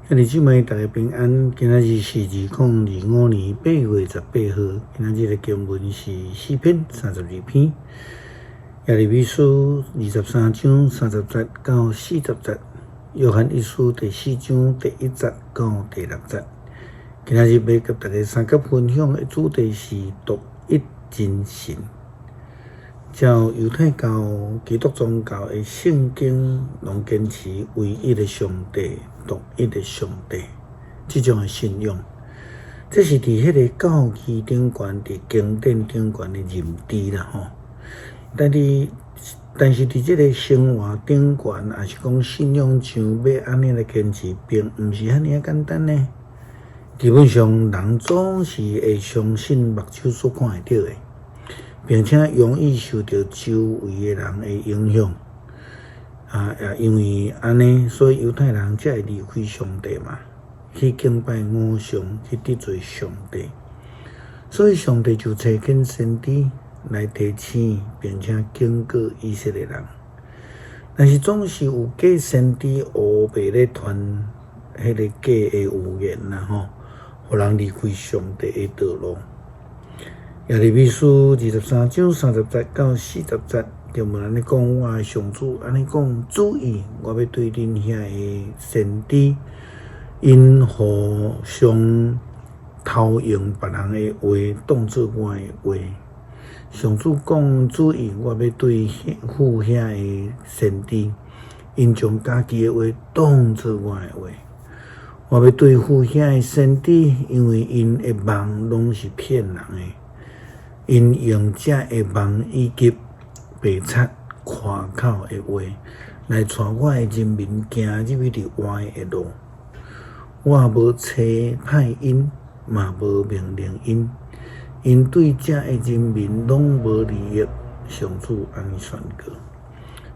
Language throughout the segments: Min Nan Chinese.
兄弟姊妹，大家平安。今仔日是2025年8月18號，今仔日的經文是詩篇32篇，耶利米書23章30節到40節，約翰一書第四章第一節到第六節。今仔日欲佮大家相佮分享的主題是獨一真神。照猶太教、基督宗教的聖經，攏堅持唯一的上帝、獨一的上帝這種的信仰。這是佇彼个教義頂懸、佇經典頂懸的認知啦吼。但是佇這个生活頂懸，抑是講信仰上欲按呢來堅持，並毋是遐爾仔簡單呢。基本上，人總是會相信目睭所看會著的，並且容易受著周圍的人的影響。啊，也因為按呢，所以猶太人才會離開上帝嘛，去敬拜偶像，去得罪上帝。所以上帝就差遣先知來提醒，並且警告以色列人。但是總是有假先知烏白咧傳彼个假的預言啦吼，予人離開上帝的道路。耶利米書23章30節到40節，經文按呢講，我的上主按呢講，注意，我欲對恁遐的先知，𪜶互相偷用別人的話，當做我的話。上主講，注意，我欲對付遐的先知，𪜶將家己的話當做我的話。我欲對付遐的先知，因為𪜶的夢攏是騙人的。𪜶用這的夢以及白賊誇口的話，來帶我的人民行入去佇歪的路。我無差派𪜶，嘛無命令𪜶，𪜶對這的人民攏無利益。上主按呢宣告。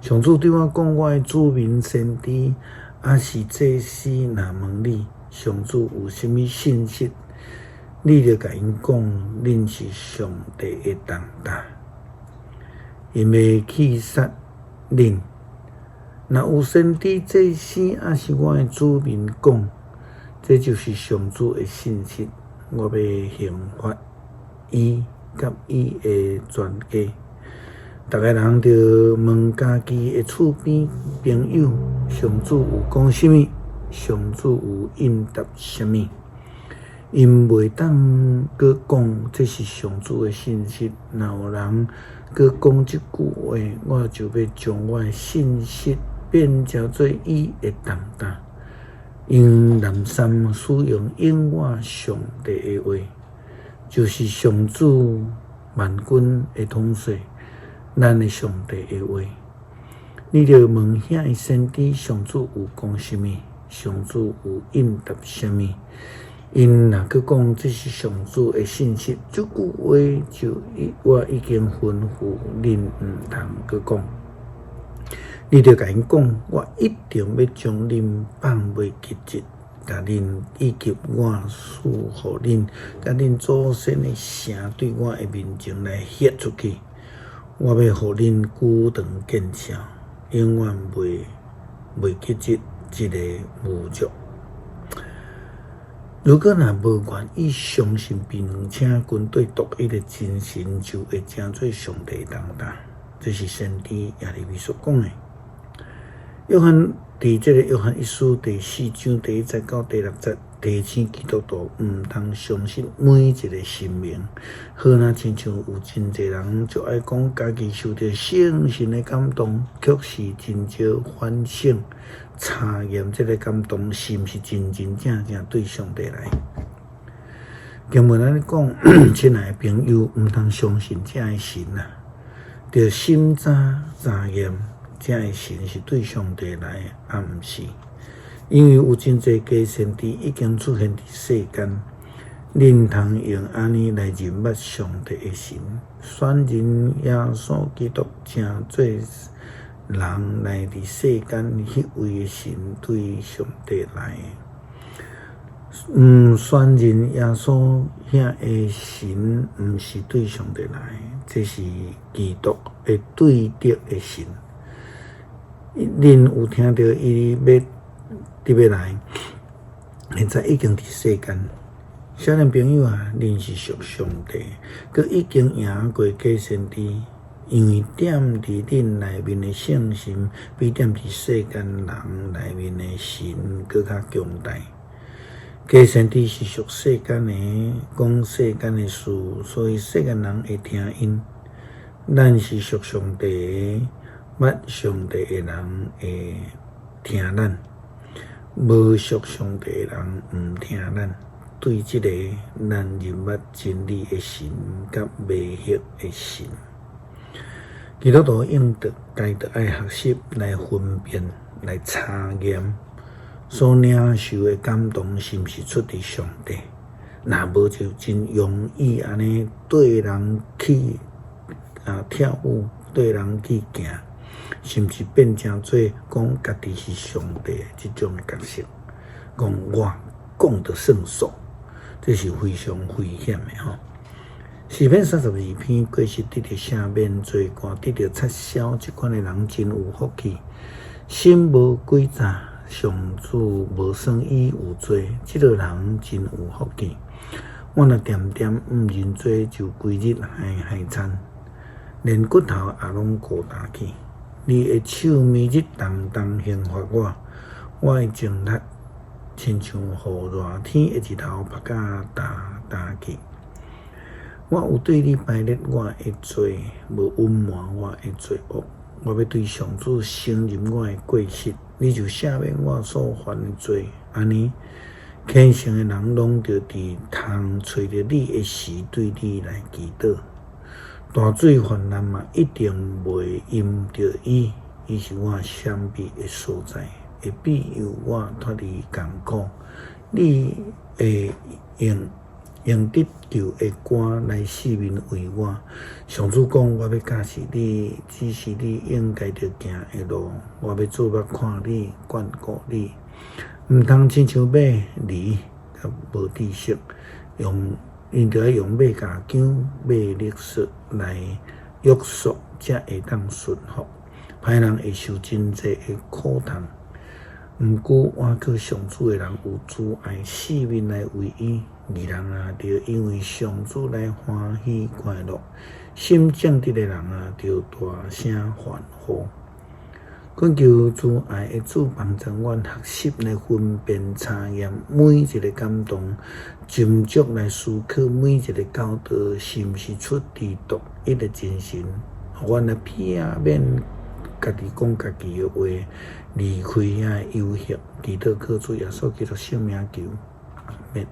上主對我講，我的子民先知，抑是祭司，若問你，上主有啥物信息？你著共𪜶講，恁是上帝的重擔，𪜶欲去殺恁。若有先知、祭司，抑是我的子民講，這就是上主的信息，我欲刑罰伊佮伊的全家。逐个人著問家己的厝邊朋友，上主有講啥物？上主有應答啥物？𪜶袂當閣講這是上主的信息。若有人閣講這句話，我就欲將我的信息變成做伊的重擔。𪜶濫訕使用應我上帝的話，就是上主萬軍的統帥，咱的上帝的話。你著問遐的先知，上主有講啥物？上主有應答啥物？𪜶若閣講這是上主的信息，這句話就我已經吩咐恁毋通閣講。你著共𪜶講，我一定欲將恁放袂記得，共恁以及我賜予恁佮恁祖先的城對我的面前來彼出去。我欲予恁久長見笑，永遠袂記得這个侮辱。如果若無願意相信，並且跟隨獨一的真神，就會成做上帝重擔。這是先知耶利米所講的。約翰佇這个約翰一書第四章第一節到第六節，提醒基督徒毋通相信每一个神明。好若親像有真濟人就愛講家己受著聖神的感動，卻是真少反省查驗這个感動是毋是真真正正對上帝來。經文按呢講，親愛的朋友，毋通相信這的神啊，著審查查驗這的神是對上帝來的，抑毋是？因為有真濟假先知已經出現佇世間，恁通用按呢來認捌上帝的神，選認耶穌基督成做人來佇世間，彼位的神對上帝來的。選認耶穌遐的神，毋是對上帝來的，這是基督的對敵的神。恁有聽著伊欲佇欲來，現在已經佇世間。少年朋友啊，恁是屬上帝，閣已經贏過假先知，因為踮佇恁內面的聖神，比踮佇世間人內面的神閣較強大。假先知是屬世間的，講世間的事，所以世間人會聽𪜶。咱是屬上帝的，捌上帝的人會聽咱，無屬上帝的人毋聽咱。對這个，咱認捌真理的神佮迷惑的神。基督徒應當該著愛學習來分辨、來查驗所領受的感動是毋是出佇上帝。若無就真容易按呢綴人去跳舞，綴人去行，甚至變成做講家己是上帝的這種的角色，講我講著算數。這是非常危險的吼。詩篇32篇，過失得著赦免，罪過得著擦消，這款的人真有福氣。心無詭詐，上主無算伊有罪，這个人真有福氣。我若恬恬毋認罪，就規日害害慘，連骨頭也攏孤單去。你的手每日重重刑罰我，我的精力親像予熱天的日頭曝甲焦焦去。我有對你白列我的罪，無隱瞞我的罪惡。我欲對上主承認我的過失，你就赦免我所犯的罪。按呢，虔誠的人攏著佇通揣著你的時，對你來祈禱。大水泛濫嘛，一定袂淹著伊。伊是我閃避的所在，會庇佑我脫離艱苦。你會用得救的歌來四面圍我。上主講：我欲教示你，指示你應該著行的路。我欲注目看你，眷顧你，毋通親像馬驢佮無知識，用𪜶著愛用馬鉸鉗、馬勒索來約束，才會當順服。歹人會受真濟的苦痛，毋過倚靠上主的人有慈愛，四面來圍伊。義人啊，著因為上主來歡喜快樂；心正直的人啊，著大聲歡呼。懇求慈愛的主幫助阮學習來分辨查驗每一个感動，斟酌來思考每一个教導是毋是出佇獨一的真神，予阮來避免家己講家己的話，離開遐誘惑，祈禱靠主耶穌基督聖名求，阿們。